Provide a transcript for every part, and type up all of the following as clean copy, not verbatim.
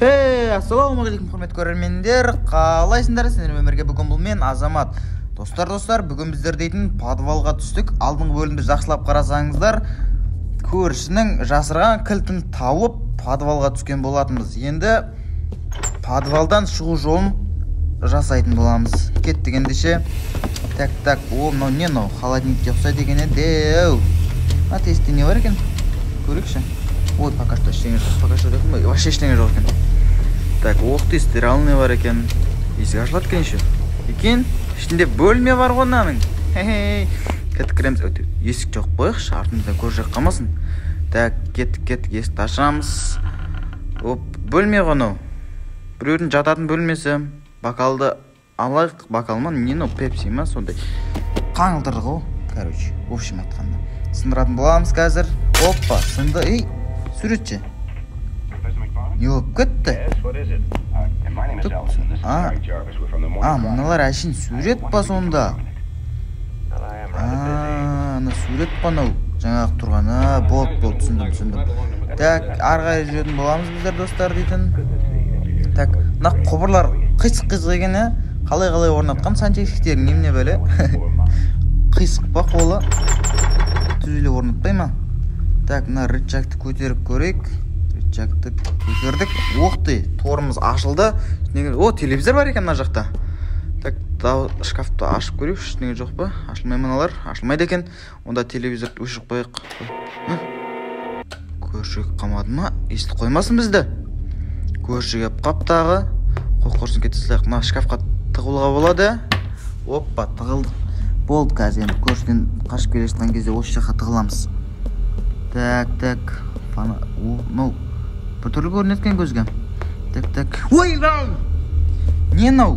Ассалаумағалейкум, құрметті көрермендер, қалайсыңдар? Сіздермен бірге бүгін бұл мен, Азамат. Достар, бүгін біздер дейтін подвалға түстік. Алдыңғы бөлімді жақсылап қарасаңыздар, көршінің жасырған кілтін тауып, подвалға түскен болатынбыз. Енді подвалдан шығу жолын жасайтын боламыз. Кеттік ендеше. Так, о, мынау не мынау? Холодильникке ұқсайды екен еді. Мына тесте не бар екен? Көрейікші. Ой, пока что ештеңе жоқ. Пока что дейтін ғой, вообще ештеңе жоқ екен. Так, оқ ты, стиральный бар екен. Есік ашылады екен еще. Екен, ішінде бөлме бар ғой мынаның. Хе-хе. Кеттік, кіреміз. Өте, есік жоқ қояйықшы, артымыздан көрші қалмасын. Так, кеттік, есікті ашамыз. Оп, бөлме ғой мынау. Біреудің жататын бөлмесі. Бокалды алайық, бокал ма, не мынау, пепси ма, сондай. Қаңылтыр ғой, короче, в общем айтқанда. Сындыратын боламыз қазір. Опа, сынды. Ей, суретші. Не болып кетті? Мыналар әшейін сурет па сонда? Ана сурет па мынау? Жаңағы тұрған. Болды, түсіндім. Так, ары қарай жүретін боламыз біздер, достар, дейтін. Так, мына құбырлар қисық-қисық екен, ә? Қалай-қалай орнатқан сантехниктерің немене бәле? Қисық па қолы? Түзеле орнатпай ма? Так, мына рычагты көтеріп көрейік. Рычагты көтердік. Ох ты, торымыз ашылды. О, телевизор бар екен мына жақта. Так, шкафты ашып көрейік, ештеңе жоқ па? Ашылмай мыналар, ашылмайды екен. Онда телевизорды өшіріп қояйық. Көрші қалмады ма? Естіп қоймасын бізді. Көрші келіп қап тағы. Қой, құрсын, кете салайық. Мына шкафқа тығылуға болады. Опа, тығылдық. Болды, қазір енді көршіден қашып келе жатқан кезде осы жаққа тығыламыз. Так. Фана, о, мынау біртүрлі көрінеді екен көзге. Так. Ой, не мынау?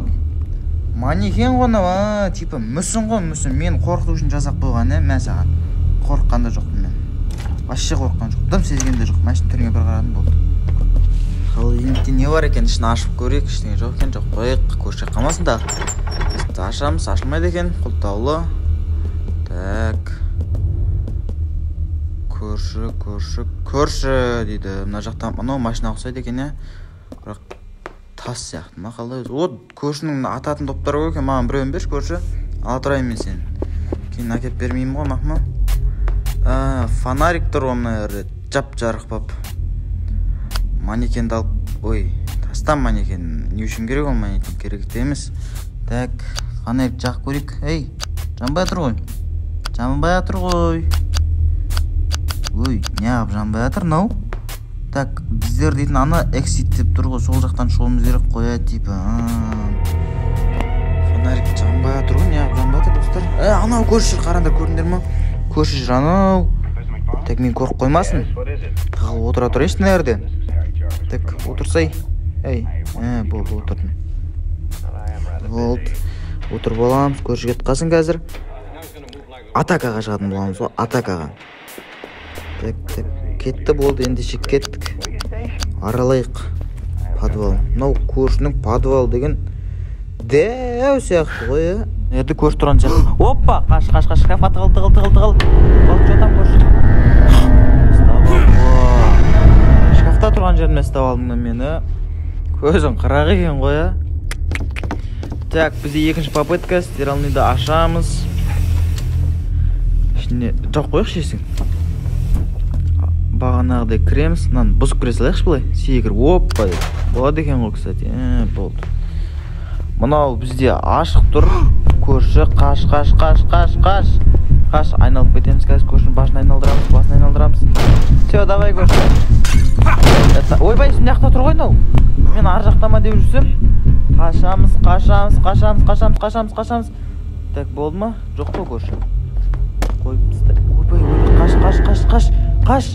Манекен ғой мынау, типа мүсін ғой, мүсін. Мені қорқыту үшін жасап қойған, мә саған. Қорыққан да жоқпын мен. Вообще қорыққан жоқпын. Дым сезген де жоқпын. Мәшін түріне бір қарадым, болды. Холодильникте не бар екен? Ішін ашып көрейік. Ештеңе жоқ екен, жоқ қояйық. Көрші қалмасын тағы. Есікті ашамыз, ашылмайды екен. Құлыптаулы. Так. Көрші дейді. Мына жақта мынау машина ұқсайды екен, ә? Бірақ тас сияқты ма, қалай өзі? О, көршінің ататын топтары ғой екен. Маған біреуін берші, көрші. Ала тұрайын мен сені. Кейін әкеп бермеймін ғой, мақма. Фонарик тұр ғой мына жерде. Жап-жарық боп. Манекенді алып, ой, тастам манекен. Не үшін керек ол манекен? Керек те емес. Так, фонарик жағып көрейік. Ей, жанбай жатыр ғой. Жанбай жатыр ғой. Ой, неғып жанбай жатыр мынау? Так, біздер дейтін ана эксит деп тұр ғой, сол жақтан шығуымыз керек қой, типа. Фонарик жанбай жатыр ғой, неғып жанбай жатыр, достар? Анау көрші жүр, қараңдар, көрдіңдер ма? Көрші жүр анау. Так, мен көріп қоймасын. Тығылып отыра тұрайыншы мына жерде. Так, отырсай. Ей, болды, отырдым. Болды, отырып аламыз, көрші кетіп қалсын қазір. Атакаға шығатын боламыз ғой, атакаға. Так, кетті, болды, ендеше кеттік. Аралайық подвал. Мынау көршінің подвал деген дәу сияқты ғой, ә? Енді көрші тұрған сияқты. Опа, қаш, шкафқа тығыл. Болды, что там көрші? Ұстап алдым. Шкафта тұрған жерімнен ұстап алдым мені. Көзің қырағы екен ғой, ә? Так, бізде екінші попытка, стиральныйды ашамыз. Ішіне жоқ қояйықшы есігін. Бағанағыдай кіреміз, мынаны бұзып кіре салайықшы былай. Секіріп, опа деп. Болады екен ғой, кстати. Болды. Мынау бізде ашық тұр. Көрші, қаш. Қаш, айналып кетеміз қазір, көршінің басын айналдырамыз, Все, давай, көрші. Ойбай, мына жақта тұр ғой мынау. Мен ар жақта ма деп жүрсем. Қашамыз. Так, болды ма? Жоқ қой көрші. Қойып тастай. Ойбай, қаш.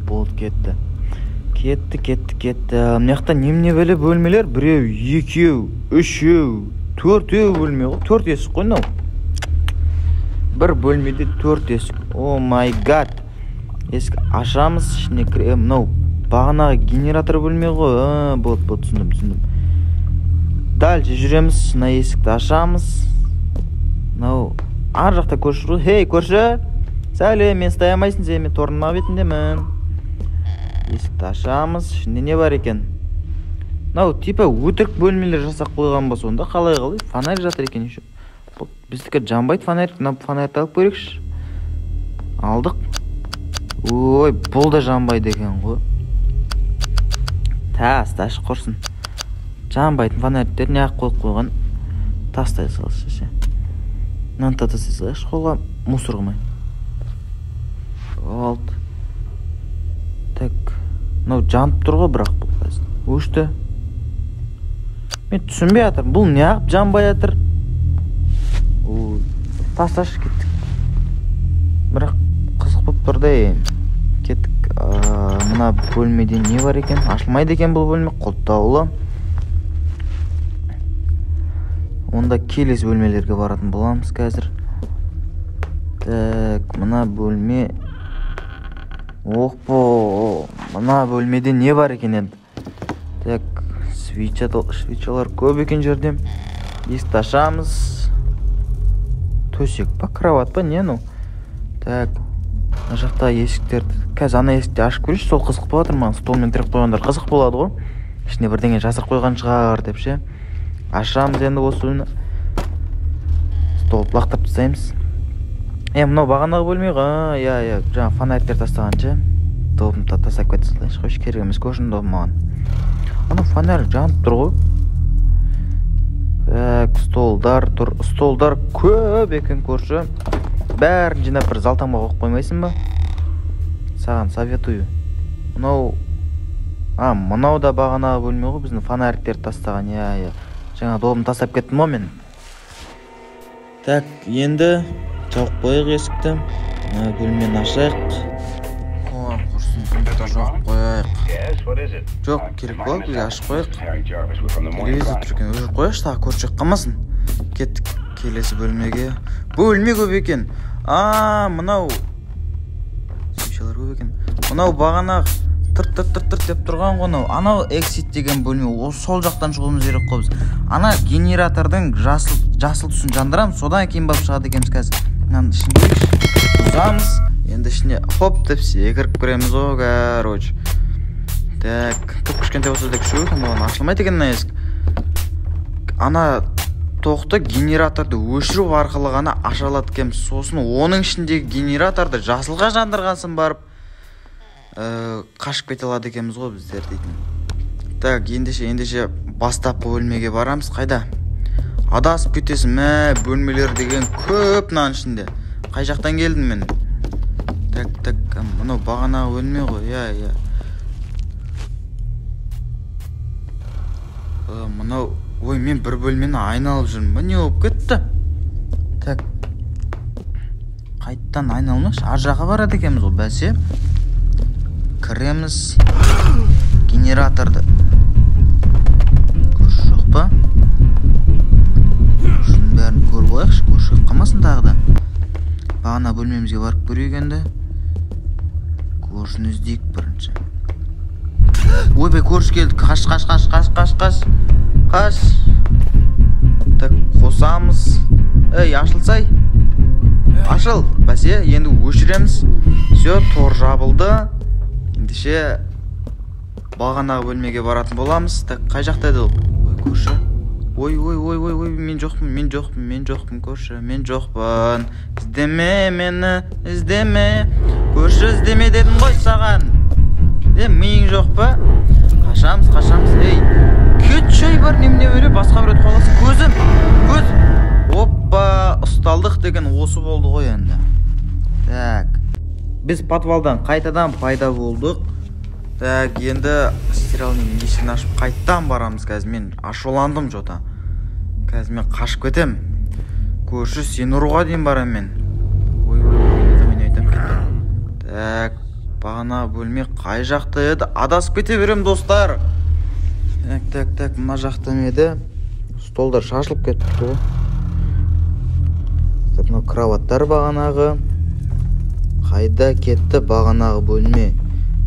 Болды, кетті. Кетті. Мына жақта немене бәле бөлмелер? Біреу, екеу, үшеу, төртеу бөлме ғой. Төрт есік қой мынау. Бір бөлмеде төрт есік. О май гад. Есік ашамыз, ішіне кіре. Мынау бағанағы генератор бөлме ғой. Болды, түсіндім. Дальше жүреміз, мына есікті ашамыз. Мынау ар жақта көрші ғой. Хей, көрші. Сәлем, мен ұстай алмайсың сен, мен торының бетіндемін. Есікті ашамыз. Ішінде не бар екен? Мынау типа өтірік бөлмелер жасап қойған ба сонда? Қалай фонарь жатыр екен еще. Бұл біздікі жанбайды фонарь. Мына фонарьды алып көрейікші. Алдық. Ой, бұл да жанбайды екен ғой. Тасташы құрсын. Жанбайтын фонарьдер неғып қойып қойған? Тастай салшы ше. Мынаны да тастай салайықшы, қолға мусор қылмай. Алды. Так, мынау жанып тұр ғой, бірақ бұл қазір өшті. Мен түсінбей жатырмын, бұл неғып жанбай жатыр? Ой, тасташы, кеттік. Бірақ қызық болып тұр да. Кеттік. Мына бөлмеде не бар екен? Ашылмайды екен бұл бөлме, құлыптаулы. Онда келесі бөлмелерге баратын боламыз қазір. Так, мына бөлме. Опа, мына бөлмеде не бар екен енді? Так, свечалар көп екен жерде. Есікті ашамыз. Төсек па, кровать па, не анау? Так, мына жақта есіктерді. Қазір ана есікті ашып көрейінші, сол қызық болып жатыр маған. Столмен тіреп қойғандар қызық болады ғой. Ішіне бірдеңе жасырып қойған шығар деп ше. Ашамыз енді осыны. Столды лақтырып тастаймыз. Мынау бағанағы бөлме ғой. Иә, жаңа фонарьдер тастаған ше. Добымды да тастап кете салайыншы, қойшы, керек емес көршінің добы маған. Анау фонарь жанып тұр ғой. Так, столдар тұр. Столдар көп екен көрші. Бәрін жинап бір залтаңға қойып қоймайсың ба? Саған советую. Мынау, мынау да бағанағы бөлме ғой, біздің фонарьдер тастаған. Иә. Жаңа добымды тастап кеттім ғой мен. Так, енді жауып қояйық есікті. Мына бөлмені ашайық. Ой, құрсын, жауып қояйық. Жоқ, керек болады, бізге ашып қояйық. Телевизор тұр екен, өшіріп қояйықшы, тағы көрші қалмасын. Кеттік келесі бөлмеге. Бөлме көп екен. Мынау свечалар көп екен. Мынау бағанағы тырт-тырт-тырт деп тұрған ғой анау. Анау эксит деген бөлме, ол сол жақтан шығуымыз керек қой біз. Ана генератордың жасыл түсін жандырамыз, содан кейін барып шығады екенбіз қазір. Мынаның ішін көрейікші. Бұзамыз. Енді ішіне хоп деп секіріп кіреміз ғой, короче. Так, кіп кішкентай болса да күші екен, бұған ашылмайды екен мына есік. Ана тоқты генераторды өшіру арқылы ғана аша алады екенбіз. Сосын оның ішіндегі генераторды жасылға жандырғансын барып қашып кете алады екенбіз ғой біздер дейтін. Так, ендеше бастапқы бөлмеге барамыз. Қайда? Адасып кетесің, мә, бөлмелер деген көп мынаның ішінде. Қай жақтан келдім мен? Так, мынау бағанағы бөлме ғой, иә. Мынау, ой, мен бір бөлмені айналып жүрмін ба, не болып кетті? Так, қайттан айналмақшы, ар жаққа барады екенбіз ғой, бәсе. Кіреміз. Генераторды. Көрші жоқ па? Көршінің бәрін көріп алайықшы, көрші қалмасын тағы да. Бағана бөлмемізге барып көрейік енді. Көршіні іздейік бірінші. Ойбай, көрші келді. Қаш. Қаш. Так, қосамыз. Ей, ашылсай. Ашыл. Бәсе, енді өшіреміз. Все, тор жабылды. Ендеше бағанағы бөлмеге баратын боламыз. Так, қай жақта еді ол? Ой, көрші. Ой, мен жоқпын, көрші, мен жоқпын. Іздеме мені, іздеме. Көрші, іздеме дедім ғой саған. Миың жоқ па? Қашамыз. Ей, кетші, ей, бар, немене бере, басқа біреуді қуаласың. Көзім, көз. Оппа, ұсталдық деген осы болды ғой енді. Так, біз подвалдан қайтадан пайда болдық. Так, енді стиральный есігін ашып қайттан барамыз қазір. Мен ашуландым жота. Қазір мен қашып кетем. Көрші, сені ұруға дейін барам мен. Ой, не айтам, кеттім. Так, бағана бөлме қай жақта еді? Адасып кете берем, достар. Так, мына жақта ма еді? Столдар шашылып кетіпті ғой. Так, мынау кроваттар бағанағы. Қайда кетті бағанағы бөлме?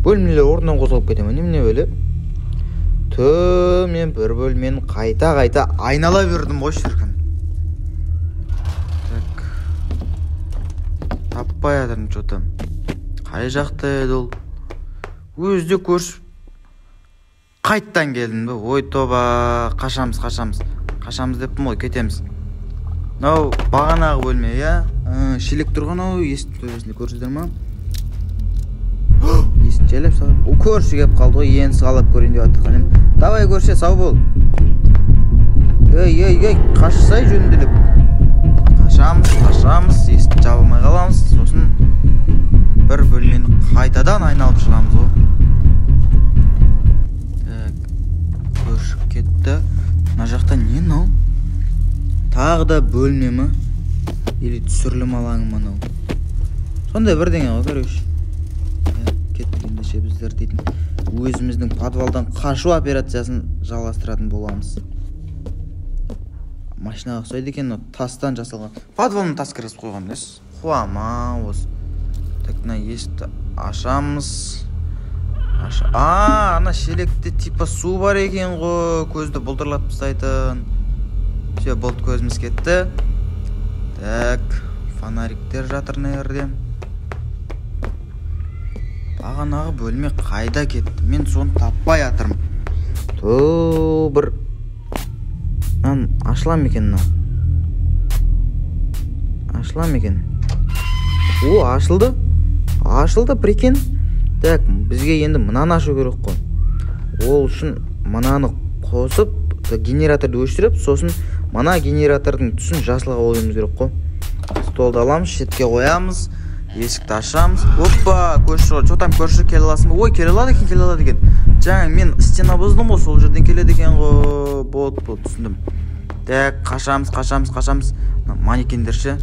Бөлмелер орнынан қозғалып кете ме? Немене бөле? Мен бір бөлмені қайта-қайта айнала бердім ғой шіркін. Так. Таппай жатырмын что-то. Қай жақта еді ол? Өзі де көрші. Қайттан келдім бе? Ой, тоба, қашамыз, қашамыз. Қашамыз деппін ғой, кетеміз. Мынау бағанағы бөлме, иә? Шелек тұрған ау, есіктің төбесінде көрсіздер ма? Есікті жайлап салып. О, көрші келіп қалды ғой, енді сығалап көрейін деп жатқан едім. Давай, көрші, сау бол. Ей, ей, ей, қашсай жөнделіп. Қашамыз, қашамыз, есікті жаба алмай қаламыз. Сосын бір бөлмені қайтадан айналып шығамыз ғой. Так, көрші кетті. Мына жақта не мынау? Тағы да бөлме ма? Или түсірілім алаңы ма мынау? Сондай бірдеңе ғой, короче. Кеттік ендеше, біздер дейтін өзіміздің подвалдан қашу операциясын жалғастыратын боламыз. Машинаға ұқсайды екен, мынау тастан жасалған. Подвалына тас кіргізіп қойған несі? Қуама осы. Так, мына есікті ашамыз. Ана шелекте типа су бар екен ғой, көзді бұлдырлатып тастайтын. Все, болды, көзіміз кетті. Так, фонариктер жатыр мына жерде. Бағанағы бөлме қайда кетті? Мен соны таппай жатырмын. Ту, бір мынаны ашыла ма екен мынау? Ашыла ма екен? О, ашылды. Ашылды, прикинь. Так, бізге енді мынаны ашу керек қой. Ол үшін мынаны қосып, генераторды өшіріп, сосын мына генератордың түсін жасылға қоюымыз керек қой. Столды аламыз, шетке қоямыз, есікті ашамыз. Опа, көрші, что там, көрші, келе аласың ба? Ой, келе алады екен, келе алады екен. Жаңа мен стена бұздым ғой, сол жерден келеді екен ғой. Болды, болды, түсіндім. Так, қашамыз, қашамыз, қашамыз. Мына манекендер ше.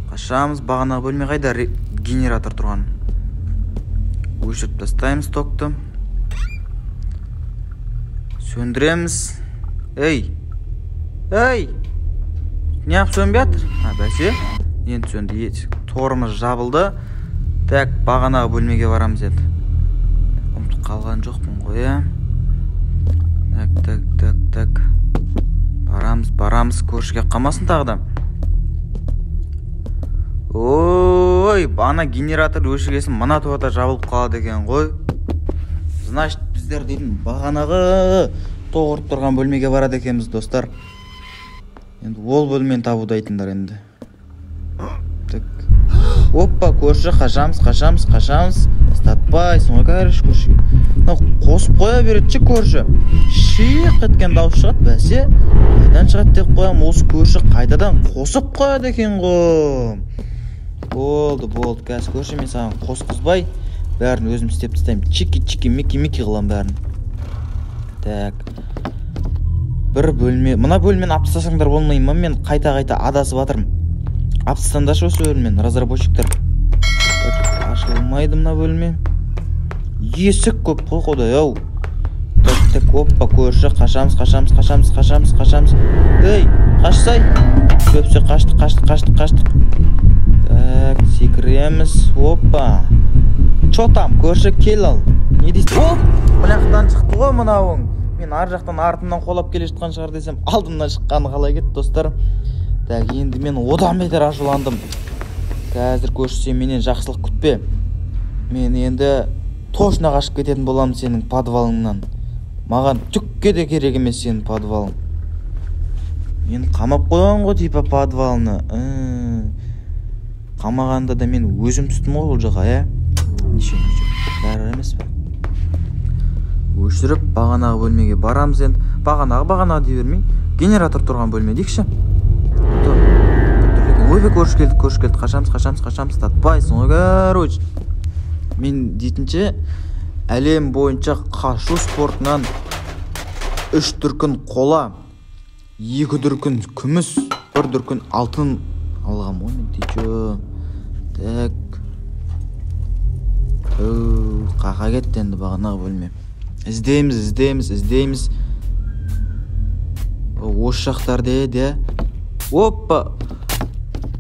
Қашамыз, бағанағы бөлме қайда? Генератор тұрған. Өшіріп тастаймыз токты. Сөндіреміз. Ей! Ей! Неғып сөнбей жатыр? А, бәсе. Енді сөнді. Торымыз жабылды. Так, бағанағы бөлмеге барамыз енді. Ұмытып қалған жоқпын ғой, иә? Так, так, так, так. Барамыз, барамыз. Көрші келіп қалмасын тағы да. Ой, ана генератор өшіргесін мына торда жабылып қалады екен ғой. Значит, біздер дейтін бағанағы тоқ ұрып тұрған бөлмеге барады екенбіз, достар. Енді ол бөлмені табуды айтыңдар енді. Так. Опа, көрші, қашамыз, қашамыз, қашамыз. Ұстатпайсың ғой, короче, көршіге. Мынау қосып қоя береді ше көрші. Шиқ еткен дауыс шығады, бәсе. Қайдан шығады деп қоямын, осы көрші қайтадан қосып қояды екен ғой. Болды, болды, қазір көрші, мен саған қосқызбай, бәрін өзім істеп тастаймын. Чики-чики, мики-мики қыламын бәрін. Так. Бір бөлме, мына бөлмені алып тастасаңдар болмай ма? Мен қайта-қайта адасып жатырмын. Алып тастаңдаршы осы бөлмені, разработчиктер. Так, ашылмайды мына бөлме. Есік көп қой, құдай ау. Так, так, опа, көрші, қашамыз, қашамыз, қашамыз, қашамыз, қашамыз. Ей, қашсай. Көпсе қаштық, қаштық, қаштық, қаштық. Так, секіреміз. Опа. Чо там, көрші, кел ал. Не дейсің? Оп, мына жақтан шықты ғой мынауың. Мен ар жақтан артымнан қолап келе жатқан шығар десем, алдымнан шыққаны қалай кетті, достар. Так, енді мен одан бетер ашуландым. Қазір көрші, сен менен жақсылық күтпе. Мен енді точно қашып кететін боламын сенің подвалыңнан. Маған түкке де керек емес сенің подвалың. Мен қамап қойған ғой типа подвалны. Қамағанда да мен өзім түстім ғой ол жаққа, ә? Неше, неше, бәрі емес пе? Өшіріп бағанағы бөлмеге барамыз енді. Бағанағы, бағанағы дей бермей, генератор тұрған бөлме дейікші. Ойбай, көрші келді, көрші келді. Қашамыз, қашамыз, қашамыз. Татпайсың ғой, короче. Мен дейтінше, әлем бойынша қашу спортынан 3 дүркін қола, 2 дүркін күміс, 1 дүркін алтын алғам ғой мен дейчі. Так. Қақа кетті енді бағанағы бөлме. Іздейміз, іздейміз, іздейміз. Осы жақтарда еді. Опа.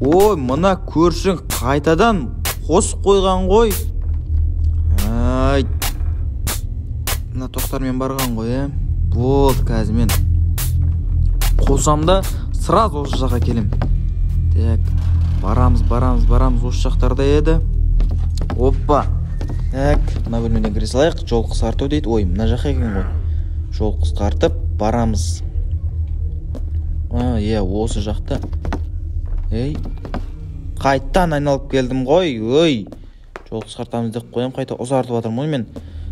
Ой, мына көршің қайтадан қосып қойған ғой. Ай. Мына тоқтармен барған ғой, ә? Болды, қазір мен қосам да сразу осы жаққа келем. Так, барамыз, барамыз, барамыз. Осы жақтарда еді. Опа. Так, мына бөлмеден кіре салайық. Жол қысқарту дейді. Ой, мына жаққа екен ғой. Жол қысқартып барамыз. Иә, осы жақта. Ей, қайттан айналып келдім ғой. Ой, жол қысқартамыз деп қоямын, қайта ұзартып жатырмын ғой мен.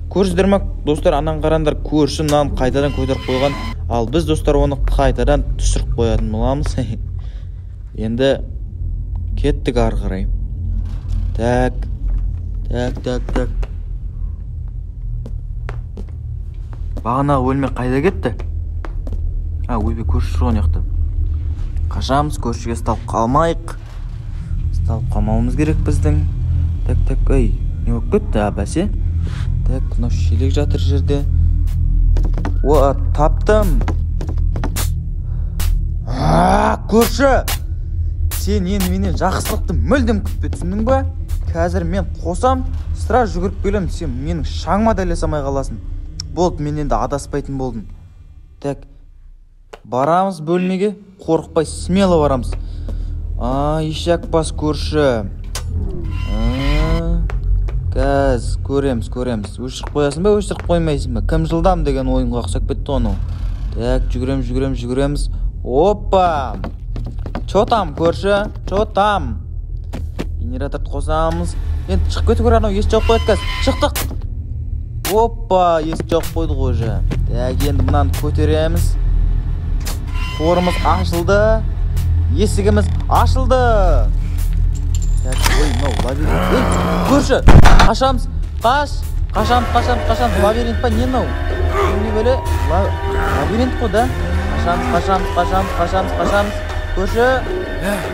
Көрсіздер ма, достар, анан қараңдар, көрші мынаны қайтадан көтеріп қойған. Ал біз, достар, оны қайтадан түсіріп қоятын боламыз. Енді кеттік ары қарай. Так, так, так, так. Бағанағы бөлме қайда кетті? А, ойбай, көрші жүр ғой мына жақта. Қашамыз, көршіге ұсталып қалмайық. Ұсталып қалмауымыз керек біздің. Так, так, ей, не болып кетті, а, бәсе? Так, мынау шелек жатыр жерде. О, таптым. А, көрші! Сен енді менен жақсылықты мүлдем күтпе, түсіндің ба? Қазір мен қосам, сразу жүгіріп келемін, сен менің шаңыма да ілесе алмай қаласың. Болды, мен енді адаспайтын болдым. Так, барамыз бөлмеге, қорықпай смело барамыз. А, ешек бас көрші. Қазір көреміз, көреміз. Өшіріп қоясың ба, өшіріп қоймайсың ба? Кім жылдам деген ойынға ұқсап кетті оның. Так, жүгіреміз, жүгіреміз, жүгіреміз. Опа! Чо там, көрші? Чо там? Генераторды қосамыз. Енді шығып кету керек, анау есік жауып қояды қазір. Шықтық. Опа, есік жауып қойды ғой уже. Так, енді мынаны көтереміз. Қорымыз ашылды. Есігіміз ашылды. Так, ой, мынау лабиринт. Ей, көрші, қашамыз. Қаш, қашамыз, қашамыз, қашамыз. Лабиринт па, не мынау? Не бәле? Лабиринт қой да. Қашамыз, қашамыз, қашамыз, қашамыз, қашамыз. Көрші,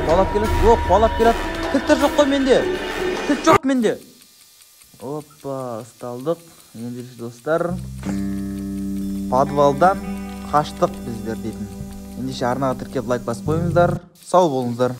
қуалап келеді. О, қуалап келеді. Кілттер жоқ қой менде. Кілт жоқ менде. Опа, ұсталдық. Ендеше, достар, подвалдан қаштық біздер дейтін. Ендеше арнаға тіркеліп лайк басып қойыңыздар. Сау болыңыздар.